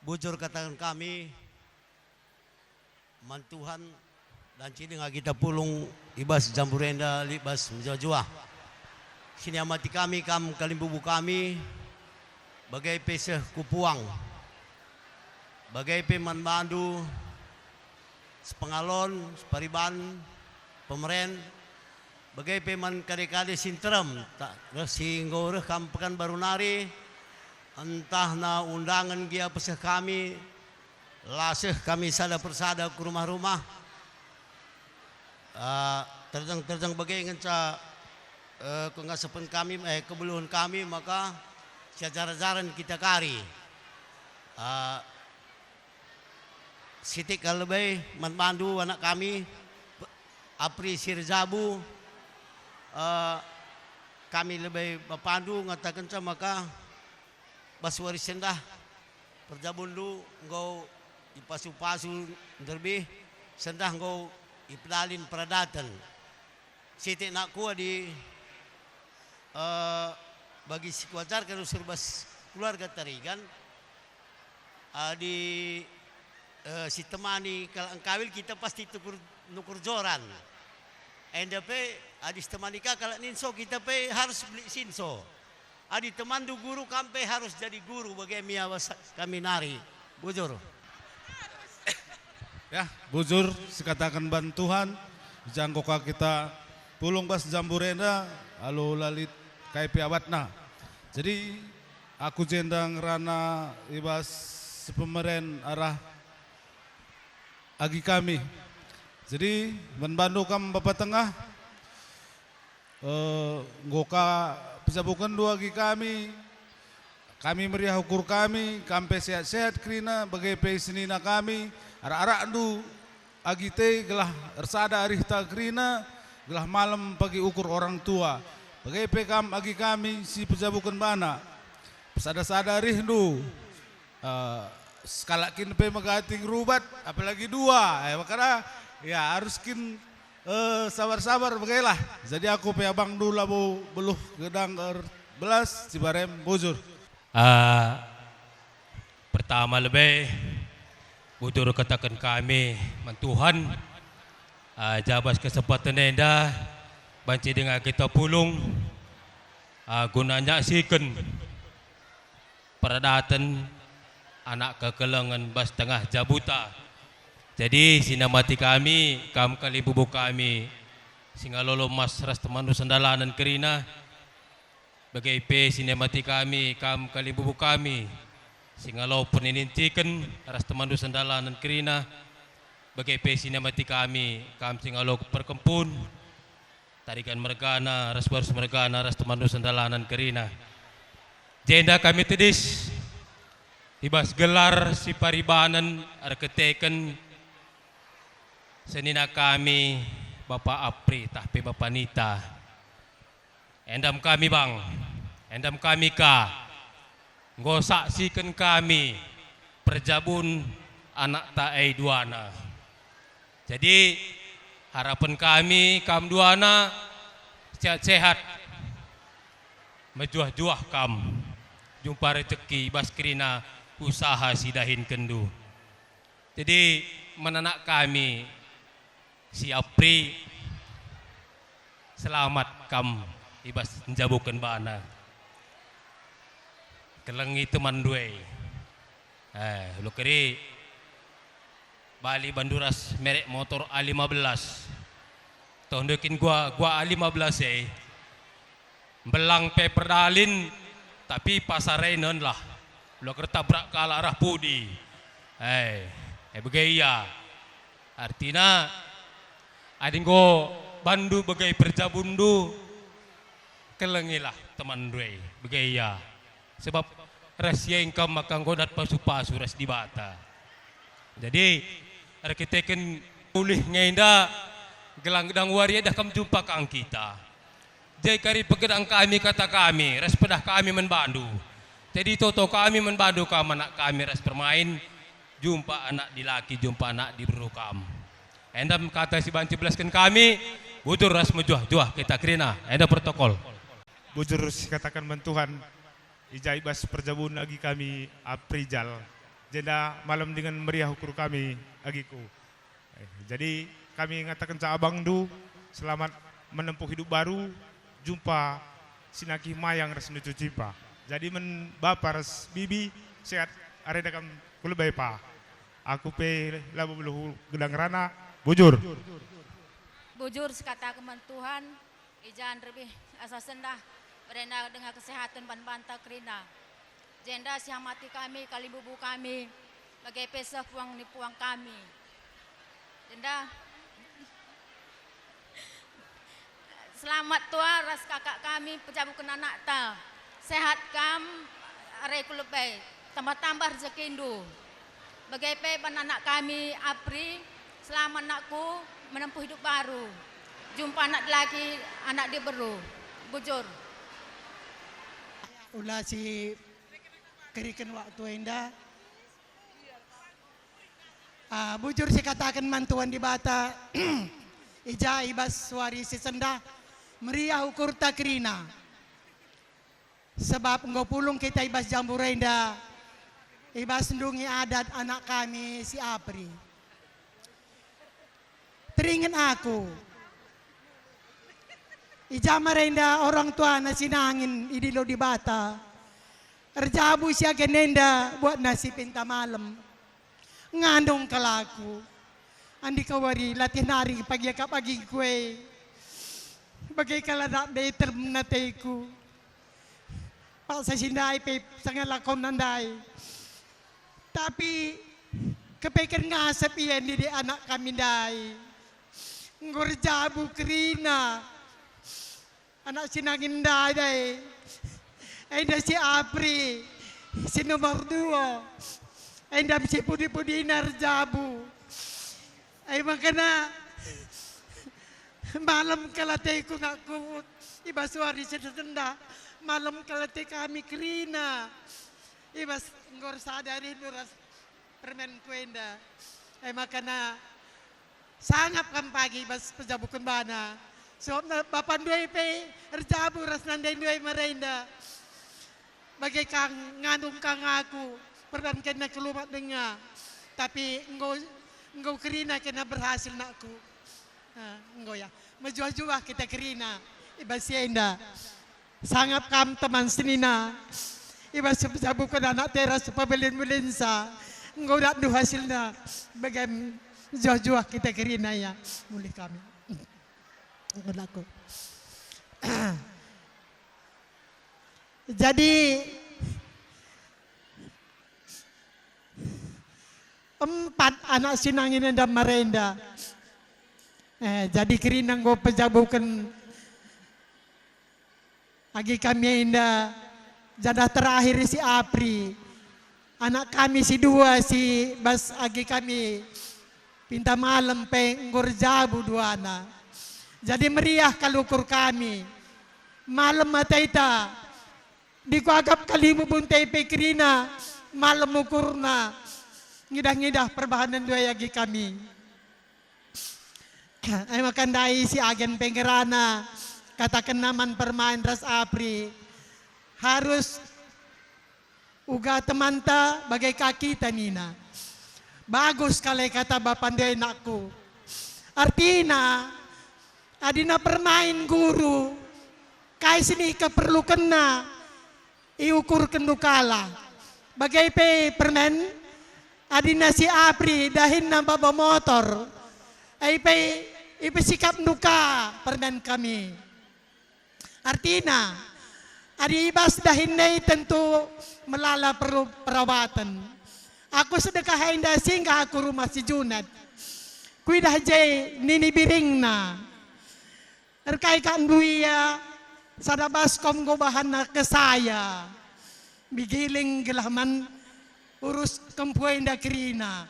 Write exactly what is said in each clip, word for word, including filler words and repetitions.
Bujur kataken kami man Tuhan, banci denga kita pulung i bas jambur enda lit bas mejuah-juah. Si niamati kami kam kalimbubu kami, bage pe seh ku puang, bage pe man bandu sepengalon, separiban, pemeren, bage pe man kade-kade si nterem, ta-, reh si enggo reh kam Pekanbaru nari, ntah na undangen gia peseh kami, la seh kami sada persada ku rumah-rumah. Ah, terjeng-terjeng bage ngenca, eh, kengasepen kami, eh, kebeluhen kami, maka siajar-ajaren kita kari. Ah, Sitik kal lebe man bandu anak kami, Apri si erjabu, eh, kami lebe bapandu ngatakenca maka bas wari sendah perjabundu enggo ipasu-pasu nderbih, sendah enggo ipedalin peradaten. Sitik nakku adi, eh, bagi si kuajarken rusur bas keluarga Tarigan, adi, eh, si temani kalak engkawil kita pasti tukur, nukur joran. Enda pe adi si temani ka kalak ninso kita pe harus belik sinso. Adi temanndu guru kam pe harus jadi guru bage me ia bas kami nari. Bujur. Ya, bujur sikataken ban Tuhan, i ja enggo ka kita pulung bas jambur enda, alu la lit kai pe abatna. Jadi, aku jenda ngerana i bas si pemeren arah agi kami. Jadi, man bandu kam Bapa Tengah, Eh, enggo ka pejabukenndu agi kami, kami meriah ukur kami, kam pe sehat-sehat kerina, bage pe senina kami, arak-arakndu agi te gelah ersada arihta kerina, gelah malem pagi ukur orang tua. Bage pe kam agi kami si pejabuken bana, ersada-sada arihndu. Eh, sekalak kin pe megati ngerubat, apalagi dua. Eh, makana, ya, arus kin, eh, sabar-sabar bagailah. Jadi aku pe abangndu labo beluh gedang erbelas, Cibarem bujur. Ah, pertama lebe, bujur kataken kami man Tuhan, ah, i ja bas kesempatan enda, banci denga kita pulung, ah, guna nyaksiken peradaten anak kekelengen bas tengah jabuta. Jadi, si namati kami, kam kalimbubu kami, si ngalolo mas ras temanndu sendalanen kerina, bage pe si namati kami, kam kalimbubu kami, si ngalo perninintiken ras temanndu sendalanen kerina, bage pe si namati kami, kam si ngalo perkempun, Tarigan mergana ras Barus mergana ras temanndu sendalanen kerina. Jenda kami tedis i bas gelar si paribanen erkiteken senina kami Bapa Apri tah pe Bapa Nita. Endam kami bang, endam kami ka, enggo saksiken kami perjabun anakta e duana. Jadi, harapen kami kam duana sehat-sehat, mejuah-juah kam, jumpa rejeki i bas kerina usaha si dahinkenndu. Jadi, man anak kami si Apri, selamat kam i bas njabuken bana. Kelengi temanndu e. Eh, ulu keri bali bandu ras merek motor A lima belas. Toh ndu kin gua, gua A lima belas e. Mbelang pe perdalin, tapi pasarenen lah. Ula kertabrak kalak rah pudi. Eh, eh, bage ia. Artina, adi enggo bandu bage perjabunndu, kelengilah temanndu e, bage ia. Sebab ras ia engkam maka enggo dat pasu-pasu ras Dibata. Jadi, erkiteken ulih nge enda, gelang gedang wari edah kam jumpa kang kita. Jai kari pegedang kami kata kami, ras pedah kami man bandu. Jadi toto kami man bandu kam anak kami ras permain, jumpa anak dilaki, jumpa anak diberu kam. Enda me kata si banci belasken kami, bujur ras mejuah-juah kita kerina. Enda protokol. Bujur sikataken man Tuhan, i ja i bas perjabun agi kami Aprijal. Jenda malem dingen meriah ukur kami, agiku. Eh, jadi kami ngatakenca abangndu, selamat menempuh hidup baru, jumpa si nangkih mayang ras nucu cimpa. Jadi men bapa ras bibi, sehat arenda kam ku lebe pa. Aku pe labo beluh gedang rana, bujur. Bujur sikataken man Tuhan, i ja nderbih asa sendah, merenda denga kesehatan ban banta kerina. Jenda siamati kami, kalimbubu kami, bage pe seh puang ni puang kami. Jenda, selamat tua ras kakak kami, pejabuken anakta. Sehat kam, are ku lebe, tambah-tambah rejekindu. Bage pe ban anak kami, Apri, selamat anakku, menempuh hidup baru. Jumpa anak laki, anak diberu. Bujur. Ula si keriken waktu enda. Ah, bujur sikataken man Tuhan Dibata, i ja i bas wari si sendah, meriah ukurta kerina. Sebab enggo pulung kita i bas jambur enda, i bas ndungi adat anak kami si Apri. Teringet aku. I ja marenda orang tuana si nangin idilo Dibata. Erjabu si agen enda buatna si pinta malem. Ngandung kal aku. Andi kawari latih nari pagi akap agingku e. Bage kal anak ndai terem ateku. Paksa si ndai pe sanga lakonna ndai. Tapi kepeken ngasep ia ndidik anak kami ndai. Enggo erjabu kerina. Anak si nangin ndai ndai. Enda si Apri, si nomor dua. Enda si pudi-pudina erjabu. Ai makana malem kal ateku nakku i bas wari si sendah, malem kal ate kami kerina. I bas enggo ersada rindu ras permenku enda. Ai makana sangap kam pagi bas pejabuken bana. Sebab na-, bapandu e pe erjabu ras nandaindu e marenda. Bage kang ngandung kang aku, perdankenna kelumat denga. Tapi enggo, enggo kerina kena berhasil nakku. Ah, enggo ya. Mejuah-juah kita kerina i bas si enda. Sangap kam teman senina. I bas sepejabuken anak tera sepabelin-belinsa. Enggo datndu hasilna. Bage mejuah-juah kita kerina ya. Mulih kami. Enggo laku. Jadi, empat anak si nangin enda marenda. Eh, jadi kerina enggo pejabuken agi kami enda, janah terakhir si Apri. Anak kami si dua si bas agi kami pinta malem pe enggo erjabu duana. Jadi meriah kal ukur kami. Malem ateta. Dikuakap kalimbubu ndai pe kerina, malem ukurna. Ngidah-ngidah perbahanenndu e agi kami. Ai maka ndai si agen pe ngerana, katakenna man Permain ras Apri. Harus uga temanta bage ka kita nina. Bagus kal e kata bapandu e nakku. Artina, adina Permain guru, kai si keperlukenna iukurkenndu kalak. Bage pe Permen, adina si Apri dahinna baba motor, e pe ipesikapndu ka Permen kami. Artina, adi i bas dahin e tentu melala perlu perawaten. Aku sedekah enda singgah aku rumah si Junat. Kuidah je nini biringna. Erkai kak ndu ia, sada baskom enggo bahanna kesaya. Bigiling gelah man urus kempu enda kerina.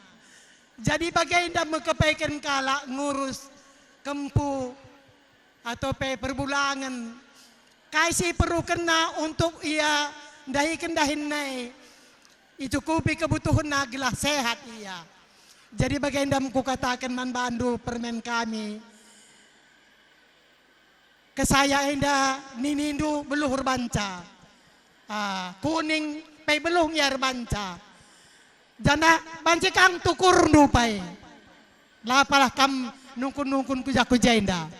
Jadi bagenda me kepeken kalak ngurus kempu atau pe perbulangen. Kai si iperlukenna untuk ia ndahiken dahin nai, icukupi kebutuhenna gelah sehat ia. Jadi bagenda me kukataken man bandu Permen kami. Kesaya enda ninindu beluh erbanca. Ah, kuning pe beluh nge erbanca. Janah banci kang tukurndu pe. La palah kam nungkun-nungkun ku ja-ku ja enda.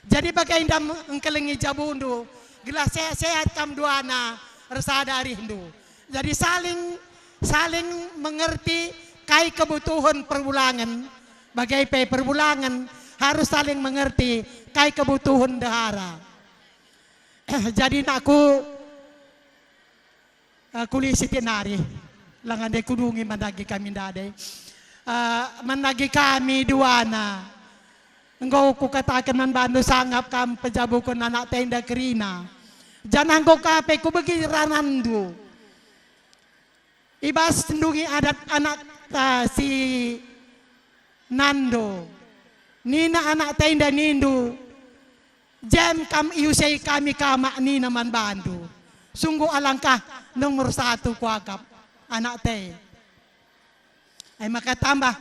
Jadi bage enda me-, engkelengi jabundu, gelah sehat-sehat kam duana ersada arihndu. Jadi saling, saling mengerti kai kebutuhan perbulangen, bage pe perbulangen harus saling mengerti kai kebutuhan ndehara. Jadi nakku, Eh, kuli sitik nari, langa ndai kudungi man dage kami ndai. Eh, man dage kami duana. Enggo kukataken man bandu sangap kam pejabuken anak enda kerina. Janah enggo ka pe kubegi rananndu. I bas ndungi adat anak, eh, si Nando. Nina anak enda nindu, "Jem kam iusei kami kamak," nina man bandu. Sungguh alangkah nomor satu kuakap anak te. E maka tambah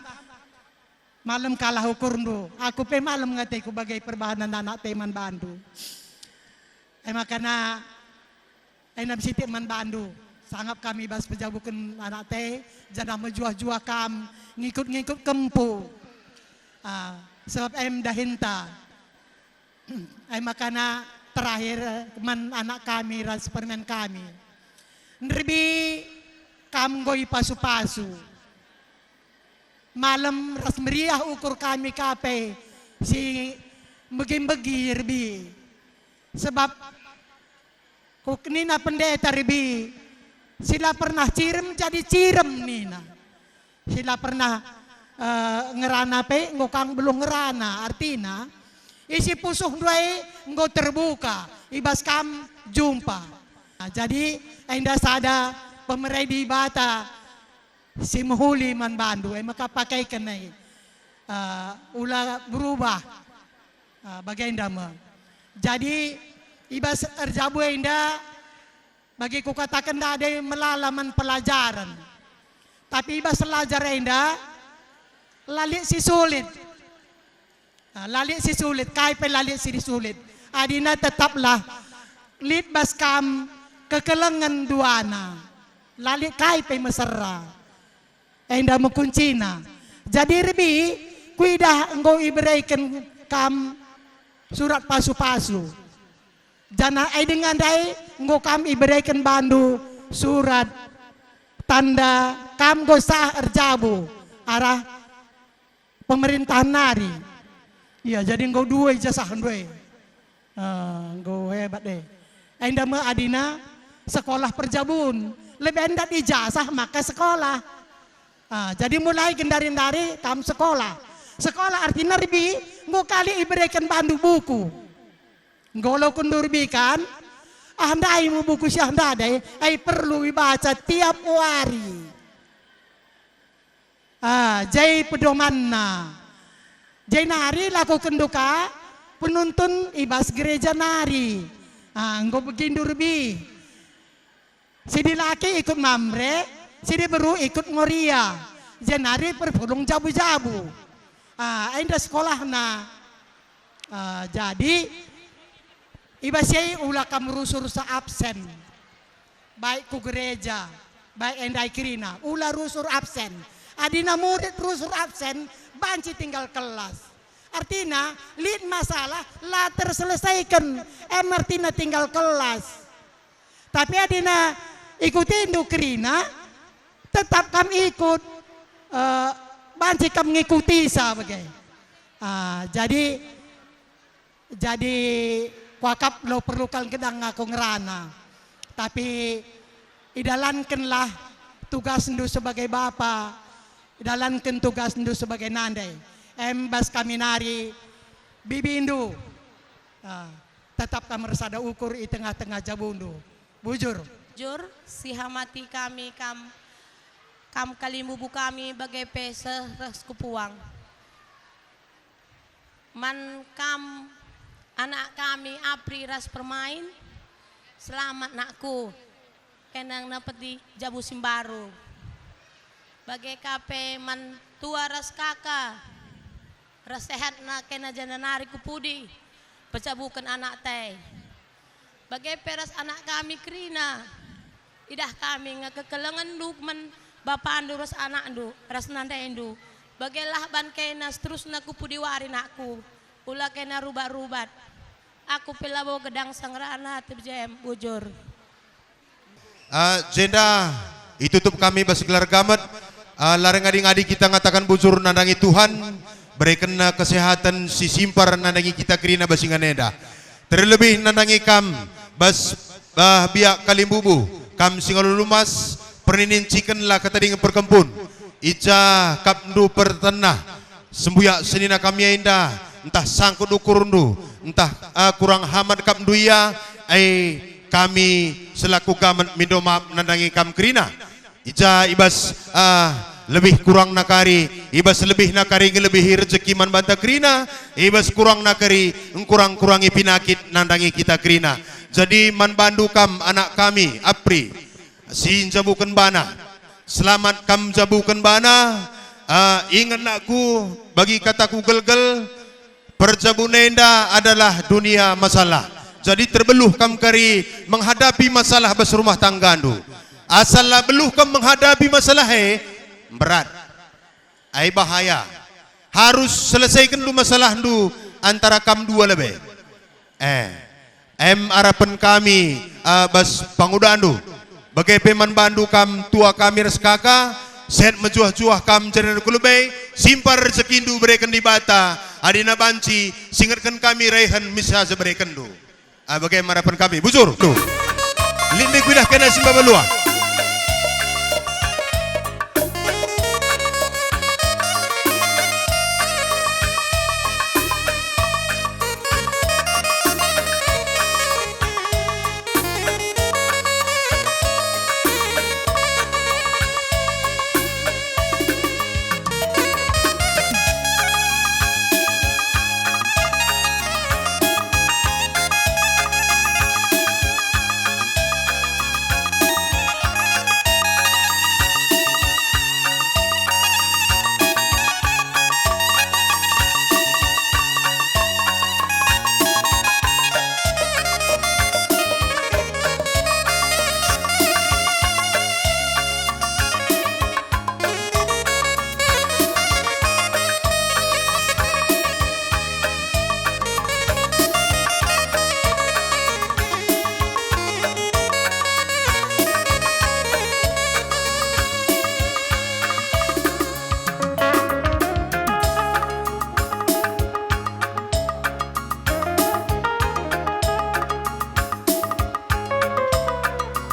malem kalah ukurndu. Aku pe malem nge ateku bage perbahanen anak te man bandu. E maka na, enda sitik man bandu. Sangap kami bas pejabuken anak te, janah mejuah-juah kam ngikut-ngikut kempu. Ah, sebab em dahinta. E maka na terakhir, eh, man anak kami ras permen kami. Nderbi kam enggo ipasu-pasu. Malem ras meriah ukur kami ka pe si mbegi-mbegi Rbi. Sebab ku nina pendeta Rbi, "Si la pernah cirem jadi cirem," nina. "Si la pernah, eh, ngerana pe enggo kang beluh ngerana." Artina, isi pusuhndu e enggo terbuka, i bas kam jumpa. Nah, jadi enda sada pemere Dibata si mehuli man bandu, e maka pakaiken e. Eh, ula berubah. Eh, bagenda me. Jadi, i bas erjabu enda, bagi kukataken ndai melala man pelajaren. Tapi i bas pelajar enda, la lit si sulit. Ah, la lit si sulit, kai pe la lit si sulit. Adina tetaplah lit bas kam kekelengen duana. La lit kai pe mesera. Enda me kuncina. Jadi Rbi, kuidah enggo ibereken kam surat pasu-pasu. Janah ai denga ndai enggo kam ibereken bandu surat tanda kam enggo sah erjabu arah pemerintahen nari. Ia, jadi enggo dua ijasahndu e. Ah, enggo hebat e. Enda me adina sekolah perjabun. Lebe ndat ijasah maka sekolah. Ah, jadi mulai gendari-ndari kam sekolah. Sekolah artina Rbi, enggo kali ibereken bandu buku. Enggo lo kundu Rbi kan? Ah, ndai me buku si ah ndai, ai perlu ibaca tiap wari. Ah, jai pedomanna. Jai nari lakokenndu ka penuntun i bas gereja nari. Ah, enggo begindu Rbi. Si dilaki ikut Mamre, si diberu ikut Moria. Jenari perpulung jabu-jabu. Ah, enda sekolahna. Ah, jadi, i bas e ula kam rusur-rusur absen. Baik ku gereja, baik ndai kerina, ula rusur absen. Adina murid rusur absen, banci tinggal kelas. Artina, lit masalah la terselesaiken, em artina tinggal kelas. Tapi adina ikutindu kerina, tetap kam ikut, eh, banci kam ngikutisa bage. Ah, jadi, jadi kuakap lo perlu kal gedang aku ngerana. Tapi idalankenlah tugasndu sebagai bapa, idalanken tugasndu sebagai nande. Em bas kami nari bibindu. Ah, tetap kam ersada ukur i tengah-tengah jabundu. Bujur. Jur, sihamati kami kam, kam kalimbubu kami bage pe seh ras ku puang. Man kam anak kami Apri ras Permain, selamat nakku, kenang nepeti jabu si mbaru. Bage ka pe man tua ras kaka, ras sehatna kena jenda nari ku pudi, pejabuken anak te. Bage pe ras anak kami kerina, idah kami nge kekelengen dukmen Bapandu ras anakndu, ras nandaindu, bagelah ban kena seterusna ku pudi wari, nakku. Ula kena rubat-rubat. Aku pe labo gedang sangerana, T B J M, bujur. Ah, jenda itutup kami bas gelar gamet. Ah, la rengadi-ngadi kita ngataken bujur nandangi Tuhan, berekenNa kesehaten si simpar nandangi kita kerina bas ingan enda. Terlebih nandangi kam bas, ah, biak Kalimbubu, kam si ngalo lumas, perninin ciken la keteding perkempun. I ja kapndu pertenah, sembuyak senina kami enda, ntah sangkut ukurndu, ntah, ah, kurang hamat kapndu ia, ai kami selaku gamet mindo maap nandangi kam kerina. I ja i bas, ah, lebih kurangna kari, i bas lebihna kari ngelebihi rejeki man banta kerina, i bas kurangna kari engkurang-kurangi pinakit nandangi kita kerina. Jadi man bandu kam anak kami, Apri, si njabuken bana. Selamat kam njabuken bana. Ah, inget nakku, bagi kataku gelgel, perjabun enda adalah dunia masalah. Jadi terbeluh kam kari menghadapi masalah bas rumah tanggandu. Asal la beluh kam menghadapi masalah e, berat. Ai bahaya. Harus selesaiken dulu masalahndu antara kam dua lebe. Eh, em arapen kami, ah, bas pangudandu. Bage pe man bandu kam tua kami ras kaka, sehat mejuah-juah kam jenda ku lebe, simpar rejekindu bereken Dibata, adina banci singetken kami rehen misa si berekenndu. Ah, bage me arapen kami. Bujur. Tuh. Lit nde kuidah kena si maba luah.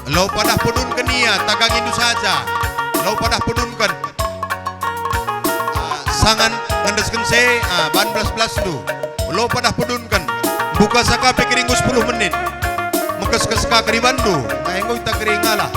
Lau padah pedunken ia, tagangindu saja. Lau padah pedunken. Ah, sangan ngendesken se, ah, ban belas-belasndu. Lau padah pedunken. Buka saka pe keri enggo sepuluh menit. Mekes-kes ka keri banndu. Nah, enggo ita keri ngalah.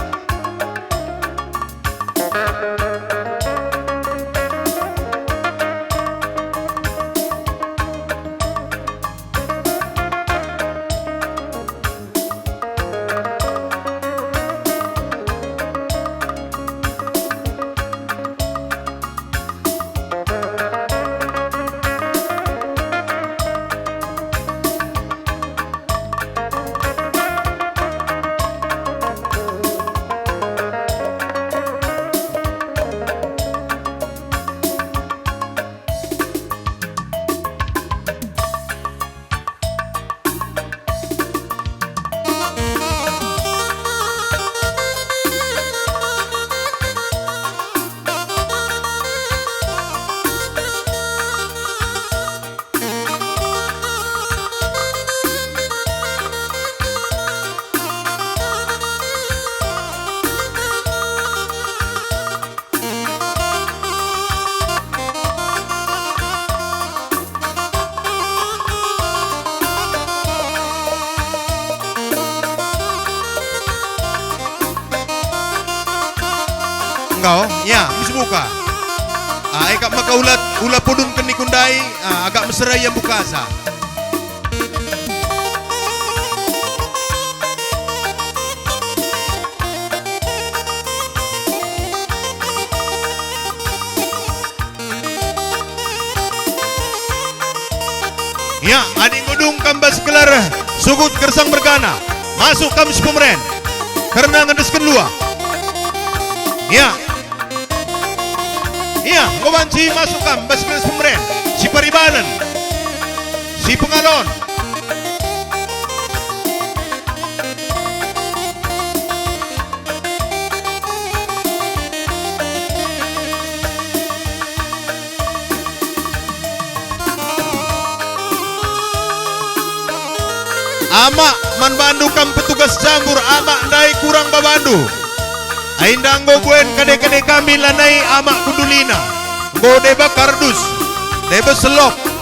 Enggau, ya, mis buka. Ah, e kap maka ula, ula pudunken niku ndai, ah, agak mesera ia mbukasa. Ya, adi nggo dung kam bas gelar sugut gersang mergana, masuk kam si pemeren, kerna ngendesken lua. Ya, Ia, enggo banci masuk kam bas kelas pemeren, si paribanen, si pengalon. Amak, man bandu kam petugas jambur, amak ndai kurang babandu. Ai enda enggo buen kade-kade kami lanai amak kundulina. Enggo deba kardus, deba selok.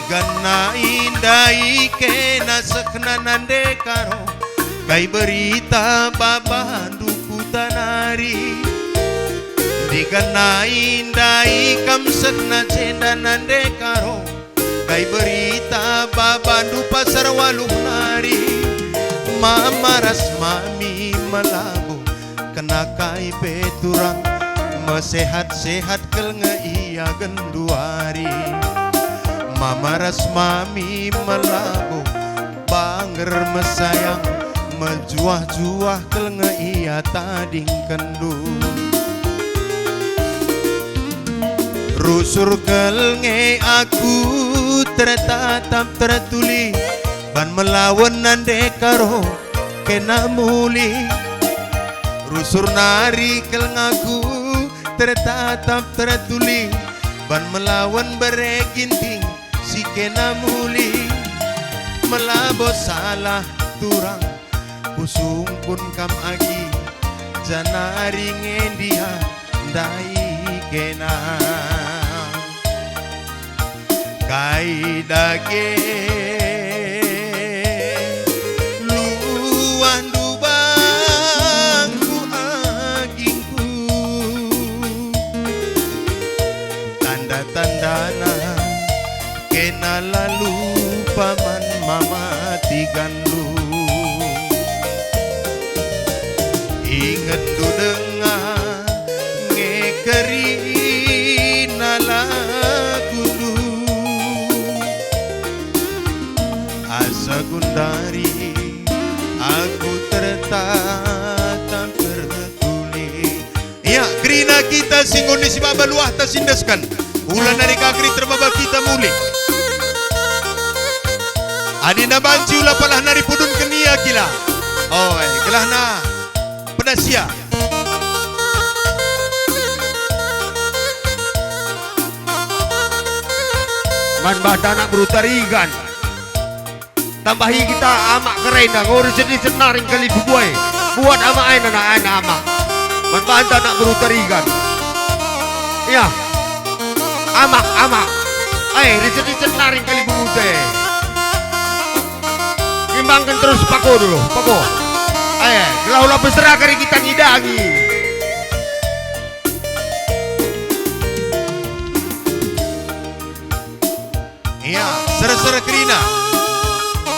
Ndiganna indai kena sekna nande karo, kai berita babandu kuta nari. Ndiganna indai kam sekna jenda nande karo, kai berita babandu Pasar Waluh nari. Mama ras mami melabo, kena kai pe turang, mesehat-sehat kal nge ia genduari. Mama ras mami melabo, banger mesayang, mejuah-juah kal nge ia tadingkenndu. Rusur kal nge aku tertatap tertuli, ban melawen nande karo kena muli. Rusur nari kal ngaku tertatap tertuli, ban melawen bere ginting si kena muli. Melabo salah turang, kusungkun kam agi, janari nge ndia ndai kena. Kai dage luahndu bangku agingku, tanda-tandana kena lalu paman mama tiganndu. Ingetndu denga nge kerina lagundu. Asa gundari aku tertatap tertuli. Ia, kerina kita si nggo ni si baba luahta sindesken. Ula nari ka keri terbaba kita muli. Adi na banci ula palah nari pudunken ia kila. Oi, gelahna pedas ia. Man banta anak beru Tarigan. Tambahi kita amak kerenda, ngori sedih senaring kali bubuai. Buat amak ain anak ain amak. Man banta anak beru Tarigan. Ia. Amak, amak. Ai, riset-riset naring kali bubute. Imbangken terus pako dulu, pako. Ai, gelah ula besera kari kita ngidangi. Ia, sera-sera kerina.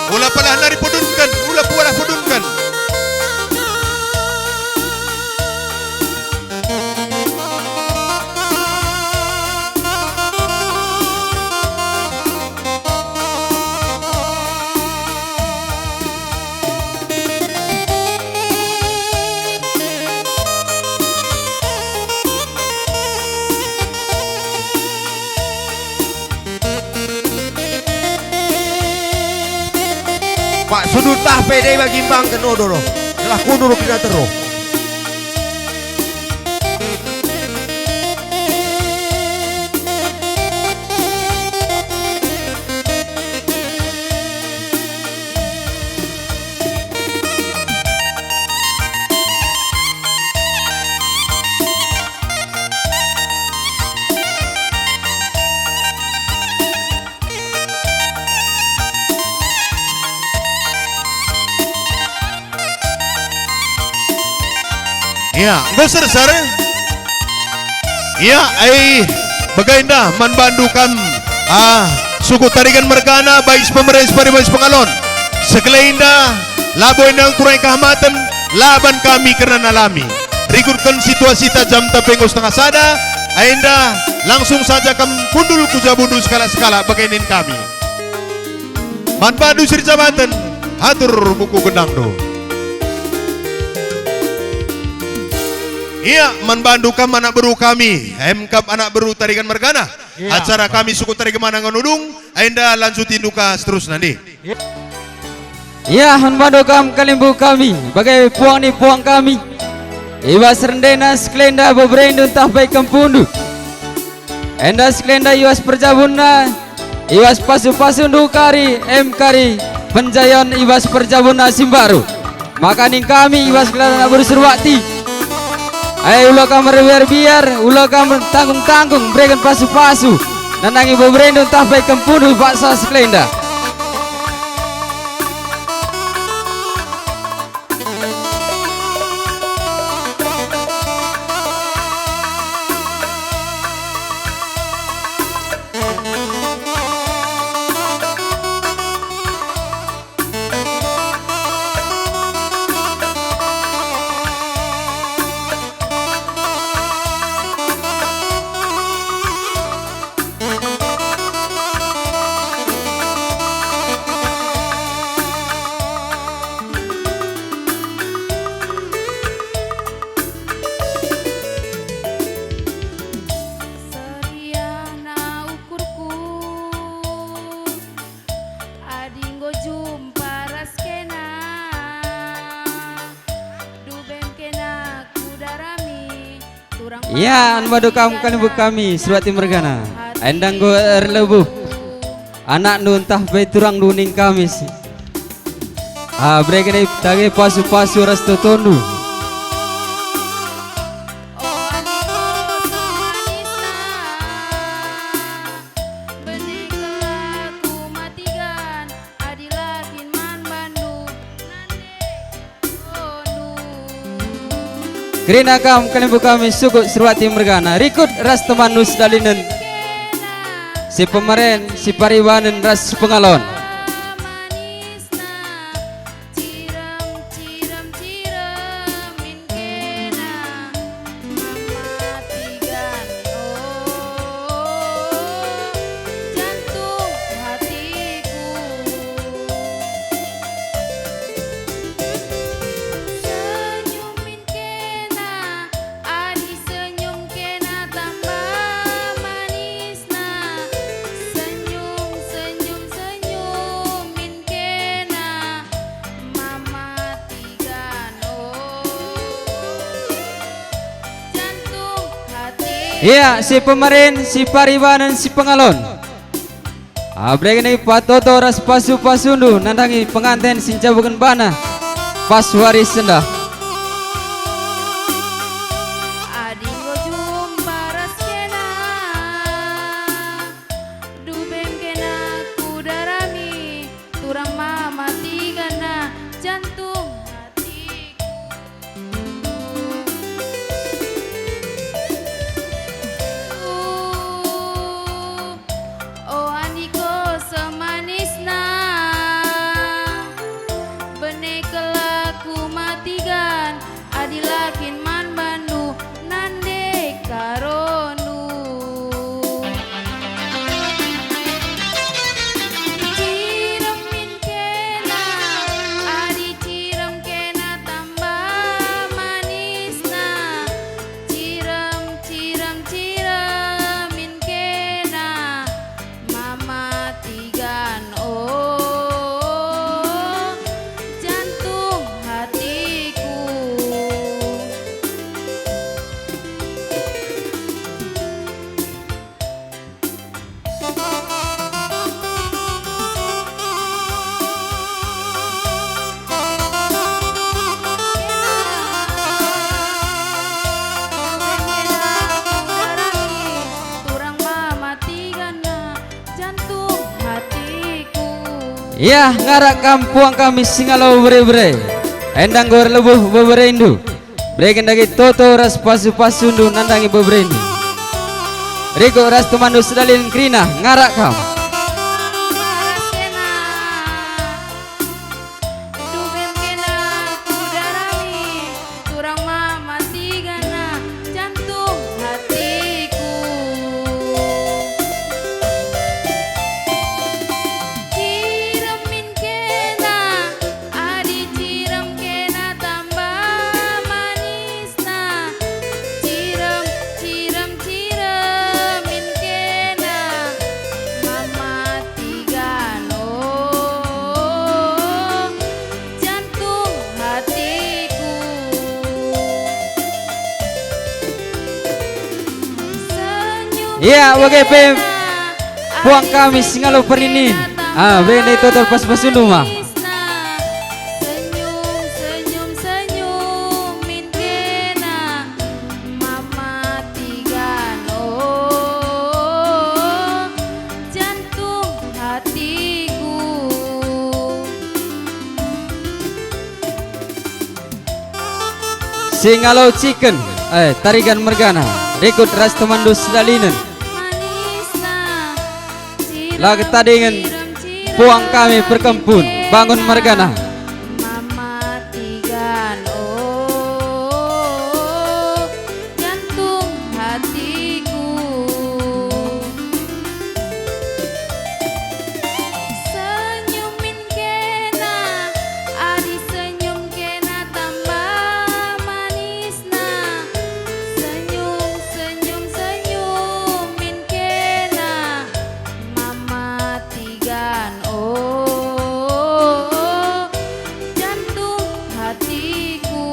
Ula palah nari pudunken, ula pualah pudunken. Pak sudut tah pe deba gimbangken odo doh. Gelah kundur kita teruh. Ia, enggo serser. Ia, ai, bage enda man bandu kam, ah, suku Tarigan mergana, bais pemeren, separi bais pengalon. Sekali enda, Labo enda ngkurai kahamaten, laban kami kerna nalami. Rikutken situasita jam ta pe enggo setengah sada, enda langsung saja kam kundul ku jabundu sekalak-sekalak bage nin kami. Man bandu si erjamaten, atur buku gendangndu. Ia, man bandu kam anak beru kami, emkap anak beru Tarigan mergana. Ia. Acara kami suku Tarigan Manang Nudung, enda lanjutindu ka seterusna, ndi. Ia, man bandu kam kalimbubu kami, bage puang ni puang kami. I bas rendena sekelenda beberendu ntah pe kempundu. Enda sekelenda i bas perjabunna, i bas pasu-pasundu kari, em kari, penjayon i bas perjabunna si mbaru. Maka ning kami i bas gelar anak beru Surbakti. Ai, ula kam erbiar-biar, ula kam tanggung-tanggung, bereken pasu-pasu. Nandangi beberendu ntah pe kempundu paksa sekelenda. Seriahna ukurku, adi enggo jumpa ras kena, dubem kena ku darami, turang. Ia, man bandu kam kalimbubu kami, Surbakti mergana. Enda enggo erlebuh anakndu ntah pe turangndu ning kami si. Ah, bereken dage pasu-pasu ras totondu. O, adi kosong manisna, bene kelaku matigan, adi la kin man bandu, nande kondu. Kerina kam kalimbubu kami suku Surbakti mergana, rikut ras temanndu sedalinen, si pemeren, si paribanen, ras si pengalon. Manisna, cirem, cirem, cirem min kena, mama tigan, oh, jantung hatiku. Senyum min kena, adi senyum kena tamba manisna. Senyum, senyum, senyum min kena, mama tigan, oh, jantung hati. Ia, si pemeren, si paribanen, si pengalon. Ah, bereken dage patoto ras pasu-pasundu nandangi penganten si ncabuken bana pas wari sendah. Adi enggo jumpa ras kena, dubem kena ku darami, turang mama tiganna, jantung hatiku. O, adi kosong manisna, bene kelaku matigan, adi la kin man bandu, nande karondu. Cirem min kena, adi cirem kena tamba manisna. Cirem, cirem, cirem min kena, mama tigan, oh, jantung hatiku. Ia, ngarak kam puang kami si ngalo bere-bere. Enda enggo erlebuh beberendu. Bereken dage toto ras pasu-pasundu nandangi beberendu. Rikut ras temanndu sedalinen kerina, ngarak kam. Ia, bage pe puang kami si ngalo perninin. Ah, bage ndai toto pasu-pasundu ma. Senyum, senyum, senyum min kena, Mama Tigan, oh, jantung hatiku. Si ngalo ciken, eh, Tarigan mergana, rikut ras temanndu sedalinen. La ketadingen, puang kami perkempun, bangun mergana. Mama Tigan, oh, jantung hatiku. Senyum min kena, adi senyum kena tambah manisna. Senyum, senyum, senyum min kena, Mama Tigan, oh, jantung hatiku.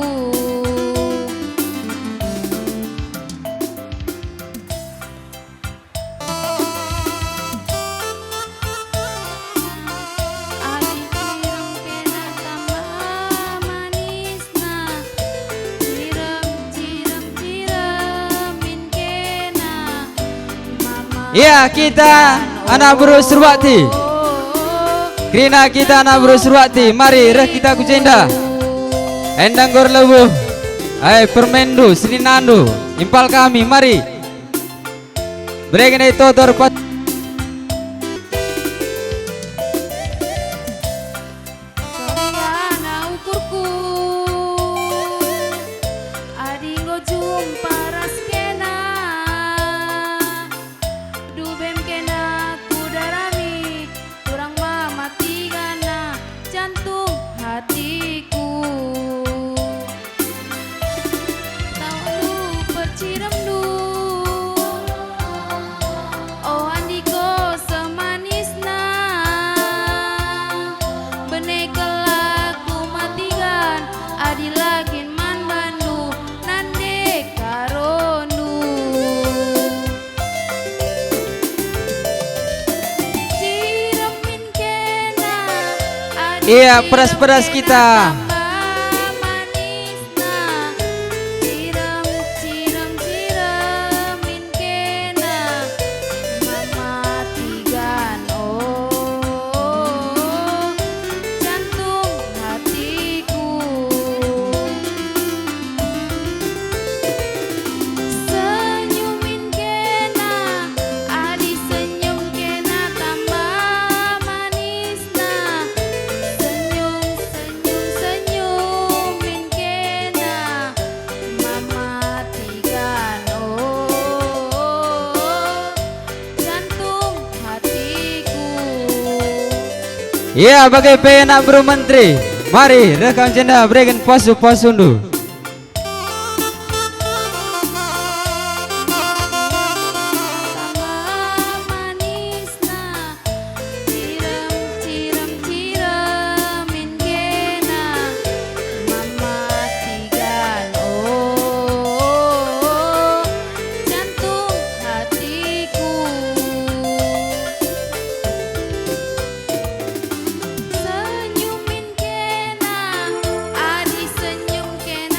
Adi cirem kena tambah manisna, cirem, cirem, cirem min kena, Mama. Ya, kita anak beru Surbakti. Kerina kita anak beru Surbakti, mari reh kita ku jenda. Enda enggo erlebuh. Ai permenndu, seninandu, impal kami, mari. Bereken ai toto erpas. Soriana ukurku, adi enggo jumpa ras kena, dubem kena kudarami, turang Mama Tigana, jantung hatiku. Tawakndu perciremndu, o andiko seh manisna. Bene kal aku Mama Tigan, adi la kin man bandu nande karondu. Ia, peras-peras kita. Senyum min kena, adi senyum kena tambah manisna. Senyum, senyum, senyum min kena, Mama Tigan, oh, jantung hatiku. Ia, bage pe anak beru menteri. Mari, reh kam jenda bereken pasu-pasundu. Senyum min kena, adi senyum kena.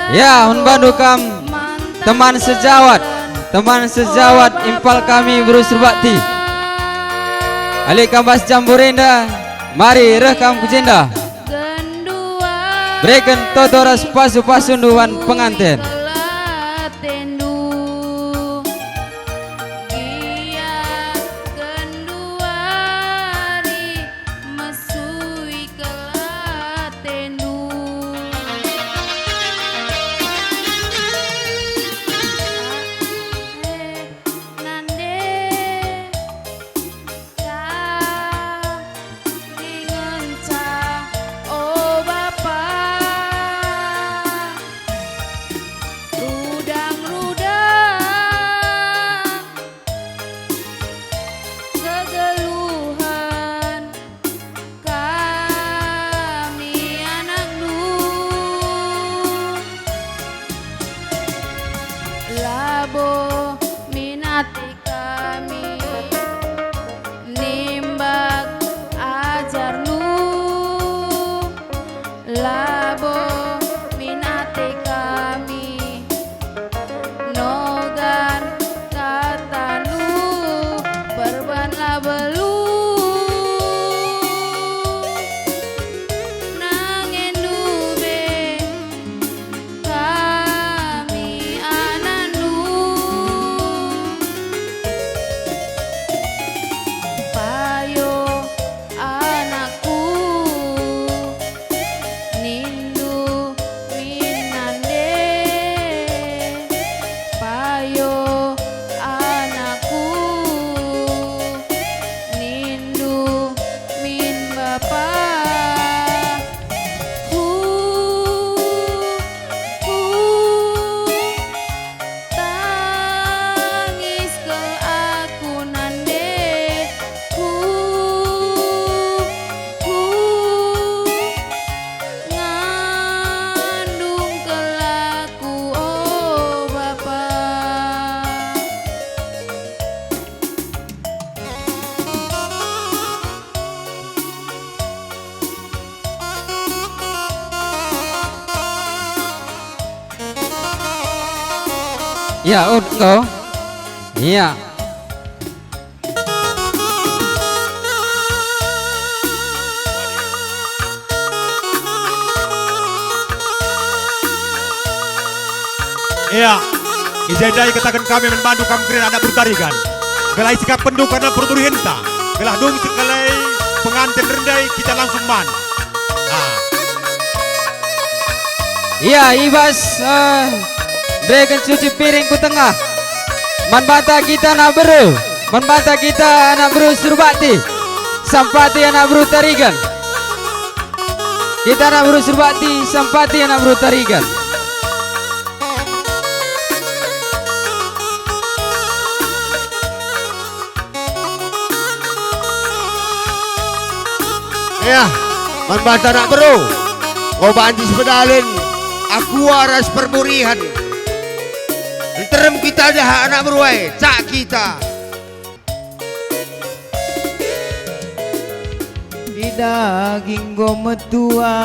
Ya, man bandu kam teman sejawat, teman sejawat impal kami beru Surbakti. Ali kam bas jambur enda, mari reh kam ku jenda. Bereken toto ras pasu-pasundu man penganten. Mesui kelatendu. Eh, nande, ka dingenca, o Bapa, rudang-rudang kegeluhen kami anakndu, labo min ate kami nimbak ajarndu, labo min ate kami nogan katandu, perban la beluh. Nangendu be kami anakndu. Payo anakku, nindu min nande. Payo anakku, nindu min bapa. Hu, hu, tangis kal aku nande. Hu, hu, ngandung kal aku, o Bapa. Ya, engko. Iya. Iya, i jenda ikataken kami man bandu kam kerina anak beru Tarigan. Gelah isikapkenndu kerna perturihenta, gelah dung sekalai penganten rende kita langsung man. Ah. Iya, i bas, eh, bereken cuci piring ku tengah. Man banta kita anak beru, man banta kita anak beru Surbakti, Sampati anak beru Tarigan. Kita anak beru Surbakti, Sampati anak beru Tarigan. Ya, man banta anak beru, enggo banci sipedalen akua ras perburihen. Nterem kita dah anak beru e, cak kita. I daging enggo metua.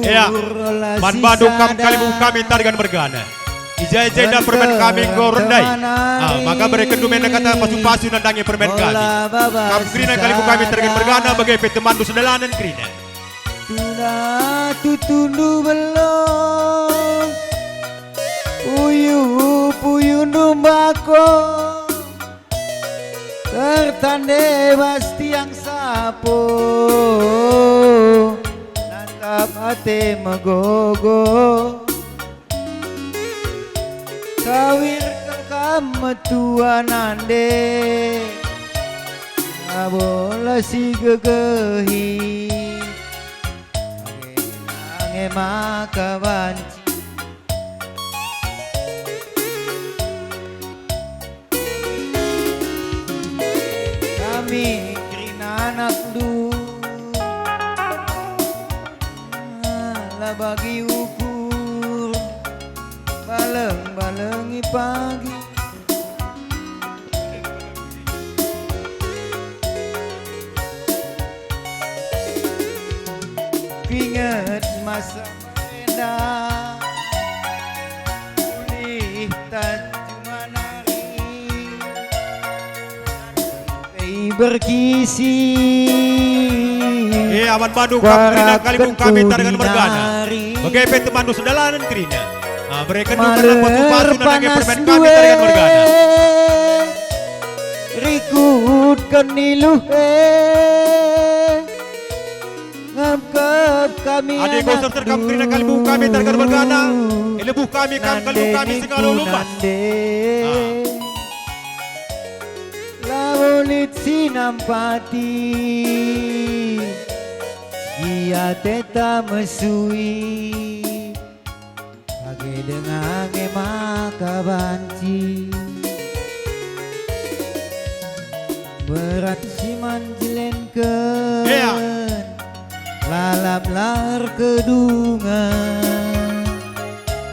Ya, man bandu kam kalimbubu kami Tarigan mergana. I jenda permen kami enggo rende. Ah, maka berekenndu me kata pasu-pasu nandangi permen kami. Kam kerina kalimbubu kami Tarigan mergana, bage pe temanndu sedalanen kerina. Tuna tutundu belong, puyu-puyundu mbako. Tertande bas tiang sapo, nangkap ate megogo. Kawir kam metua nande, abola si gegehi, nge maka banci. Kami kerina anakndu, la bagi ukur, baleng-balengi pagi. Kuinget masa Ulih tanju manari, pei berkisi. Eh, aman bandu kam kerina kalimbubu kami Taringan mergana. Bage pe temanndu sedalanen kerina. Ah, bereken du kerna pasu-pasu nandangi permen kami Taringan mergana. Rikutken iluh e. Ngepkep kami. Adi enggo serter kam kerina kalimbubu kami Taringan mergana, ilebuh kami kam kalimbubu kami si ngalo lumbas. Ah. Labo lit si nampati, gia ateta mesui. Bage denga nge maka banci, berat si man jelenken. Lalap la erkedungen,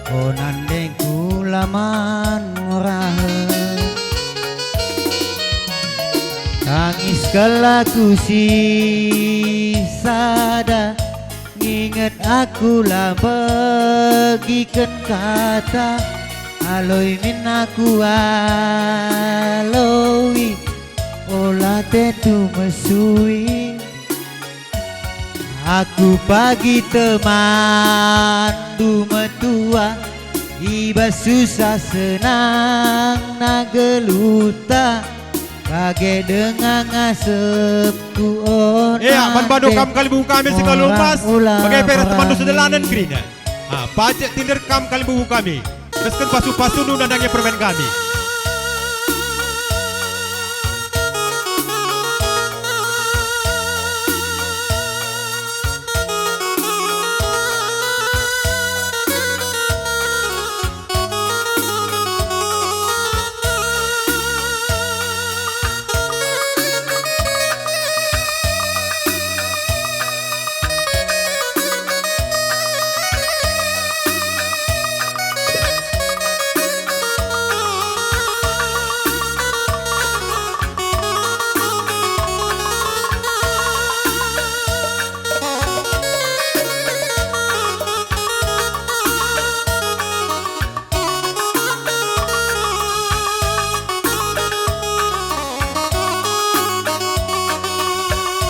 o nandengku la man ngurahen. Tangis kal aku si sada, nginget aku la begiken kata, aloi min aku aloi, ola tentu mesui. Aku pagi temanndu metua, i bas susah senangna geluhta, bage denga ngasepku, o nande. Ea, man bandu kam kalimbubu kami si ngalo lumbas, bage pe ras temanndu sedalanen kerina. Ah, pacek tinder kam kalimbubu kami. Endesken pasu-pasundu nandangi permen kami.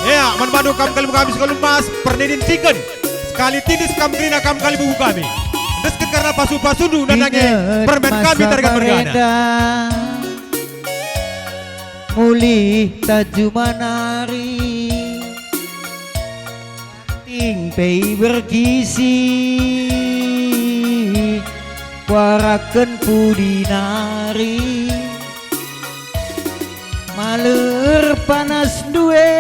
Ea, man bandu kam kalimbubu kami si ngalo lumbas, perninin ciken. Sekali tindis kam kerina kam kalimbubu kami. Endesken kerna pasu-pasundu nandangi permen kami Taringan mergana. Mulih tanju manari, ting pei berkisi, kuaraken pudi nari. Maler panasndu e,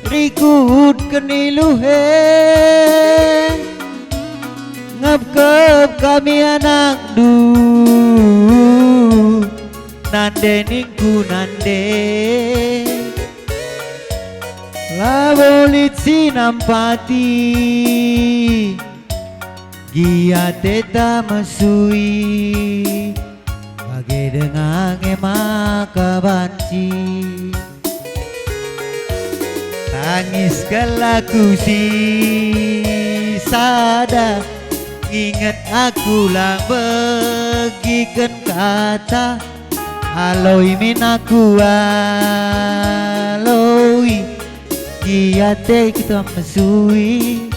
rikutken iluh e, ngepkep kami anakndu, nande ningku nande. Labo lit si nampati, gia ateta mesui, bage denga nge maka banci. Tangis kal aku si sada, inget aku la begiken kata, aloi min aku aloi, gia ate kita mesui.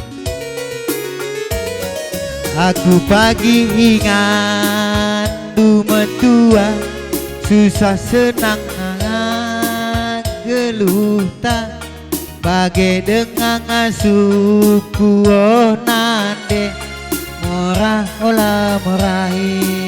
Aku pagi ingatndu metua, susah senang geluhta, bage denga ngasupku, o nande, mora ola merahi.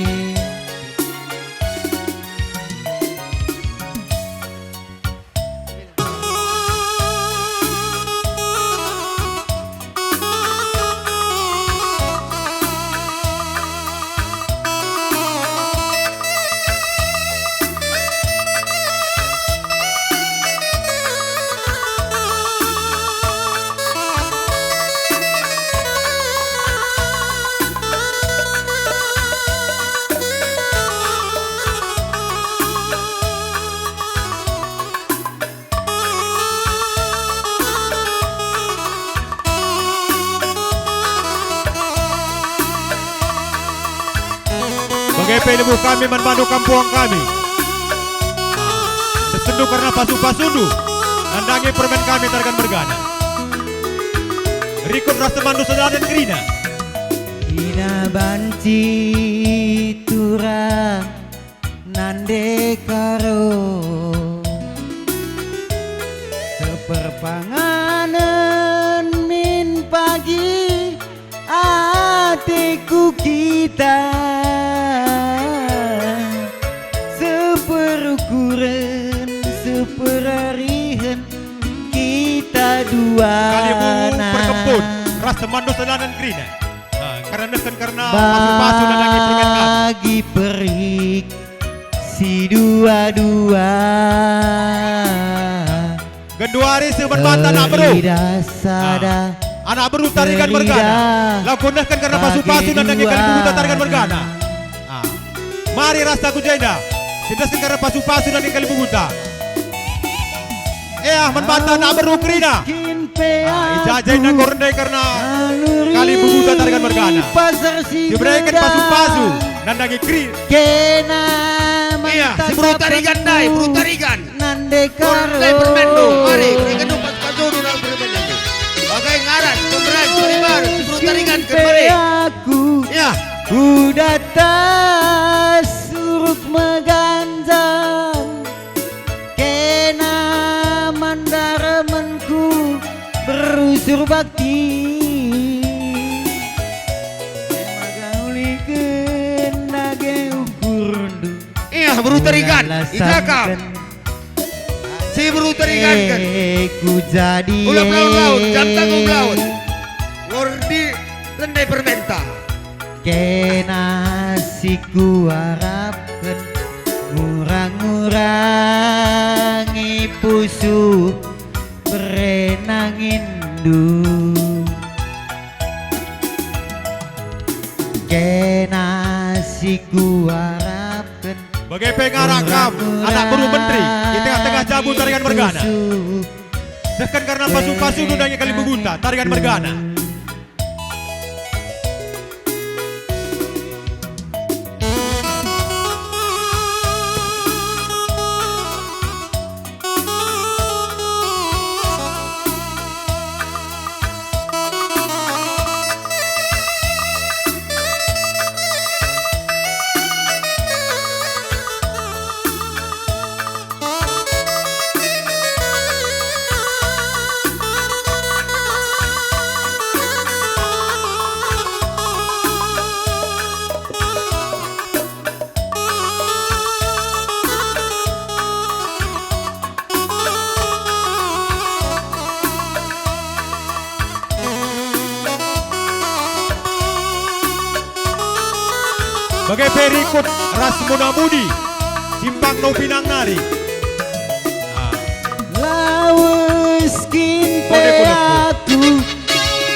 Bage pe lebuh kami man bandu kampuang kami. Desendu kerna pasu-pasundu nandangi permen kami Tarigan mergana. Rikut ras temanndu sedalan kerina. Ina banci turang nande karo. Seperpanganen min pagi ateku kita. Seperukuren, seperarihen kita dua. Kalibu perkempun, ras temanndu sedalan kerina. Ah, kerna nehken kerna pasu-pasu nandangi permen kami. Bagi perik si dua-dua. Genduari seh man banta anak beru. Teridah sada. Ah, anak beru Tarigan mergana. Teridah. Lagu nehken kerna pasu-pasu nandangi kalimbubuta Tarigan mergana. Ah. Mari rasa ku jenda. Sindesken kerna pasu-pasu nandangi kalimbubuta. Eh, ah, man banta anak beru kerina. Ah, i ja-ja enda enggo rende kerna kalimbubuta Tarigan mergana. Dibereken pasu-pasu nandangi keri. Kena. Iya, si beru Tarigan ndai, beru Tarigan. Nande karo. Ndai permenndu, mari, bereken pasu-pasu nandangi permenndu. Bage ngaran, pemberan, paribar, si beru Tarigan, kan, mari. Aku. Iya. Ku datas suruk meganjang. Kena man daremenku berusur bakti. Maka uliken dage ukurndu. Iya, beru Tarigan, ulalah i Jakam. Samken. Si beru Tarigan kan. Eh, ku jadi. Ula pelaut-laut, jam tanggung laut. Ngordi rende permenta. Kena si kuarapken ngurang-ngurangi pusuh berenanginndu. Kena si kuarapken. Bage pe ngarak kam, anak beru menteri, i tengah-tengah jabu Tarigan mergana. Sehken kerna pasu-pasu nandangi kalimbubuta Tarigan mergana. Bage pe rikut ras muna-mudi, simpang no pinang nari. Ah. Lawes kin pe aku,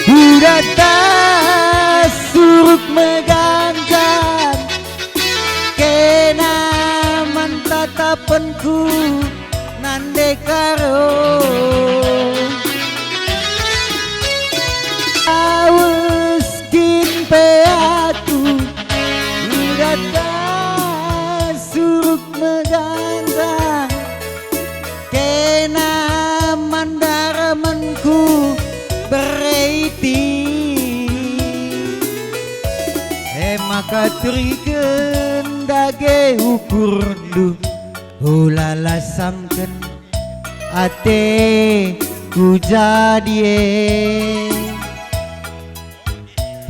ku datas suruk meganjang. Kena man tatapenku nande karo. Lawes kin pe aku, ku datas suruk meganjang. Kena man daremenku bere iti. E maka turiken dage ukurndu, ulalah samken ate ku jadi e.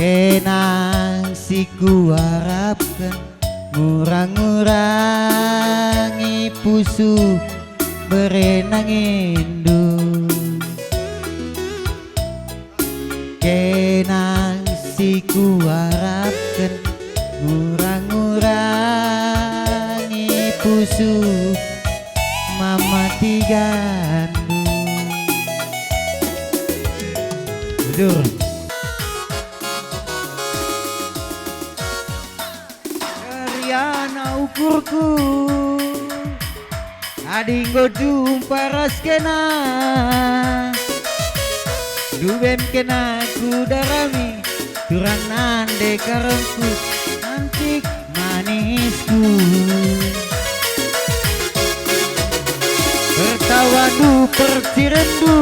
Kena si kuarapken ngurang-ngurangi pusuh berenanginndu. Kena si kuarapken ngurang-ngurangi pusuh mamatigandu. Bujur. Keriana ukurku, adi enggo jumpa ras kena, dubem kena kudarami, turang nande karengku, antik manis. manisku. Pertawandu, perciremndu,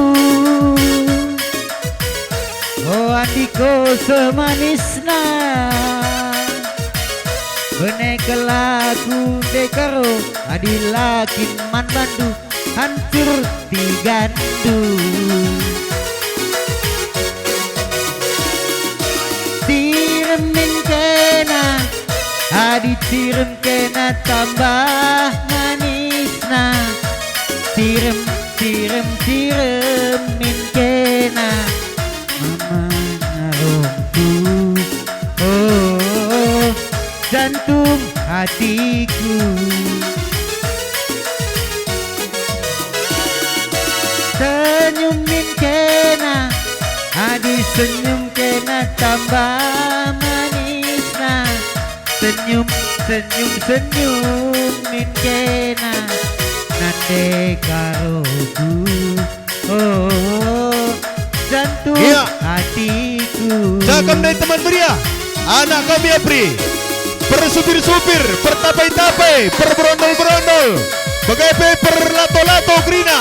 o andiko seh manisna. Bene kelaku ndekaro adi la kin man bandu hancur tigandu. Cirem min kena, adi cirem kena tambah manisna. Cirem, cirem, cirem min kena, mama ngarongku. Oh, jantung hatiku. Senyum min kena, adi senyum kena tambah manisna. Senyum, senyum, senyum min kena, nande karoku. Oh, jantung, iya, hatiku. Cakap ndai teman meriah, anak kami Apri. Persupir-supir, pertapai-tapai, perberondol-berondol, bage pe perlato-lato kerina.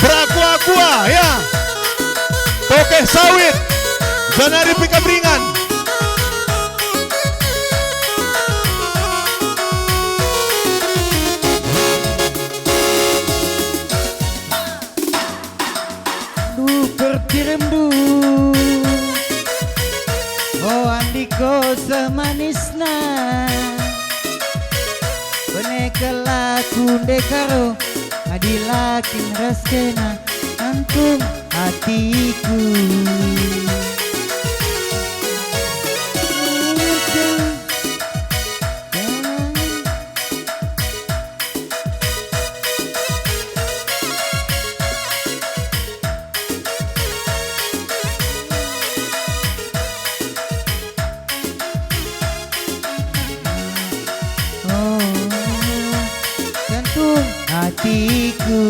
Perakua-kua, ya. Tokeh sawit, janari pe Kabringan. Du perciremndu, o andiko seh manisna. Bene kelaku ndekaro, adi la kin ras kena, antung hatiku. Oh, jantung hatiku.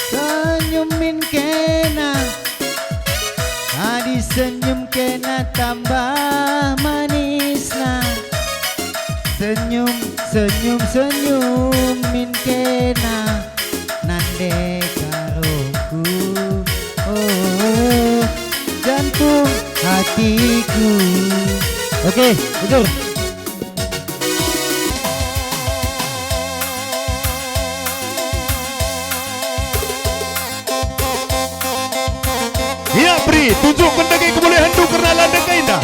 Senyum min kena, adi senyum kena tambah manisna. Senyum, senyum, senyum min kena, nande karoku. Oh, jantung hatiku. Oke, betul. Ia, Pri, tunjukken dage kebolehenndu kerna la ndekah enda.